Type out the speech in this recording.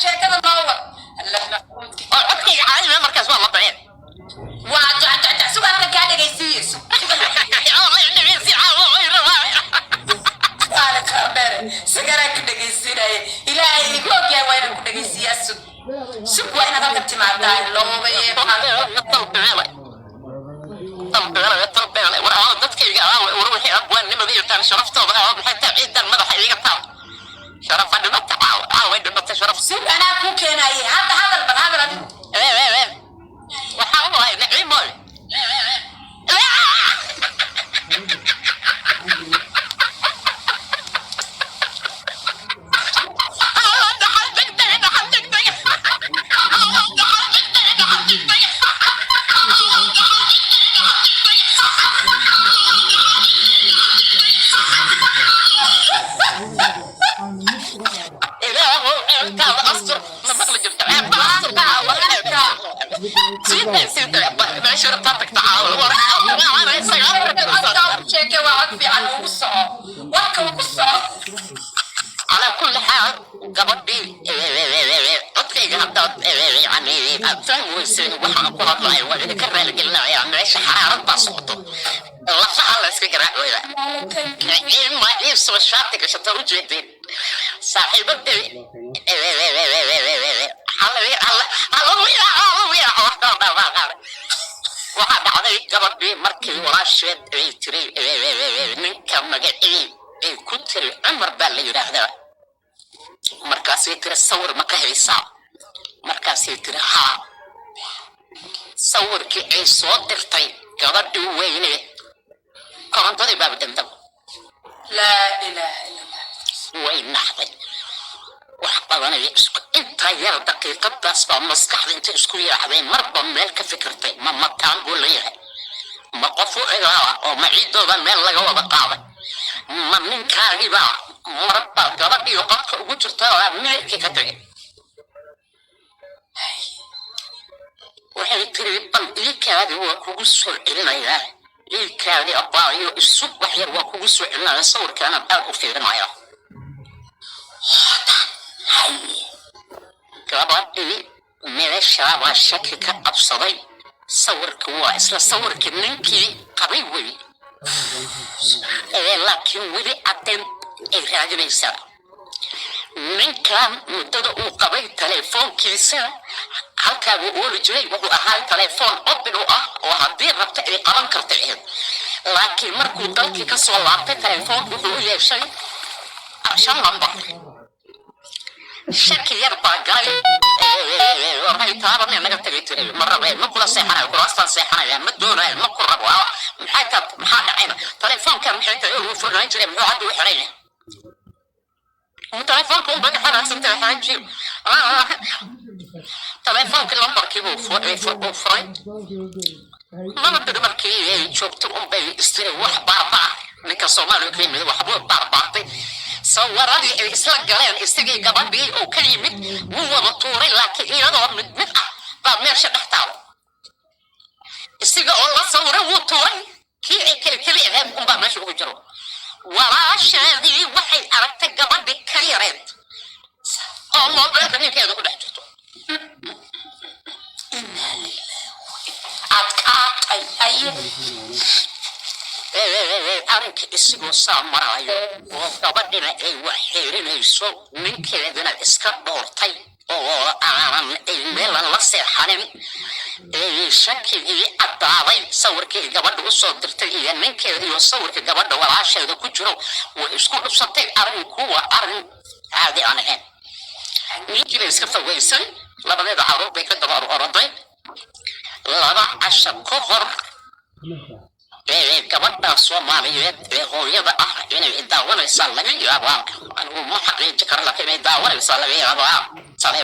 Sheekada noo wad. Alla maxuudki. Oo codkayga caadi ma markaas waa la baceen. Waa jac suga, halkan kaa dhegaysiiye. Sug. Sigaraa ku dhegaysiinaya. Ilaahay igu ogyahay, waa inaan ku dhegaysiiyaa. Sug, sug, waa inaad halkan timaadaa loobaye. Dadkayga war wixii abwaannimada yaqaan sharaftooda ah, maxay tahay ciidan madaxa iiga taal? Sharafa dhimata caawa, caawa dhimata sharaf. Sug, anaa kuu keenaye. Hadda hadal, bal hadal adigu. Waxaa u ahay Naciimoy. Ilaahow ceebtaada astur. Ma maqli jirta ceebta astur? Meesha rabtaa tagta caawa. Codkaa u sheeke, waa cod fiican. Ugu soco warka, ugu soco. Calaa kulli xaal, gabadhii codkayga haddaad yani aad fahmi weyseen waxaan ku hadlayo, waan idinka raaligelinayaa. Meesha xaraarad baa socoto, lafaha la iska garaacooda. Naciima iibsoo shaati gashata u jeedeen saaxiibadii. Waxaa dhacday gabadhii markii walaasheed ay tiri ninka magacii ay ku tiri Cumar baa la yidhaahdaa, markaasay tiri sawir ma ka haysaa? Markaasay tiri haa. Sawirkii ay soo dirtay gabadhii weyne, korontadii baaba dandab. Laa ilaaha illa Allah. Way naxday wax badanaya isku intaa yar daqiiqadaas baa maskaxda inta isku yaacday, marba meel ka fikirtay. Ma mataan buu leeyahay? Ma qof u egaa oo ma ciidooda meel laga wada qaaday? Ma ninkaagiibaa? Marba gabadhii qodka ugu jirta oo meelkii ka tagay. Waxay tiri bal iikaadi, waa kugu soo celinayaa, iikaadi abbaayo, isug wax yar, waa kugu soo celinaya, sawirkaanaan aad u fiirinaya. Gabadhii meeshaabaa shaki ka qabsaday. Sawirka waa isla sawirkii ninkii qabay wey, laakiin weli caddayn ay raadinaysaa. Ninkan muddada uu qabay telefoonkiisa halkaa buu ooli jiray. Wuxuu ahaa telefoon open u ah oo haddii rabta ay qaban karta ahayd, laakiin markuu dalkii ka soo laabtay telefoonku wuxuu u yeeshay shan lambar. Shaki yar baa galay. Waray taabane naga tagay tiri ma rabe, ma kula seexanayo, kulaastaan seexanaya, ma doonayo, ma ku rabo. Maxay taa? Maxaa dhacayna? Telefoonkan maxay tahay uu furnaan jiray? Muxuu hadda u xiranya telefoonka? Un bay ka xanaaqsantay xaaji. Telefoonka lambarkii buu furay. Laba beri markii ay joogto unbay istiri wax baarbaar ninka Soomaaliya ka yimid waxbuu baarbaartay. Sawiradii ay isla galeen isagii gabadhii oo ka yimid wuu wada tuuray, laakiin iyadoo mid mid ah baa meesha dhex taalo. Isaga oo la sawiray wuu tuuray, kii ay keli keli ahayd unbaa meesha ugu jiro. Walaasheedii waxay aragtay gabadhii ka yareed oo moobeelka ninkeeda ku dhex jirto. Adkaatay, haye. Arrinka isigoo saa maraayo oo gabadhina ay wax xeerinayso, ninkeedina iska dhoortay oo aanan ay meelan la seexanin, shakigii caddaaday. Sawirkii gabadha usoo dirtay iyo ninkeeda iyo sawirka gabadha walaasheeda ku jiro way isku dhubsatay. Arrinku waa arrin caadi aan ahayn. Ninkii bay iska fogeysay, labadeeda caruur bay ka daba oroday. 2 casho ka hor gabadha Soomaaliyeed ee hooyada ah inay daawanaysaa laga yaabaa. Anigu ma xaqiiji karo, laakiin inay daawanaysaa laga yaabaa. Saleebaan.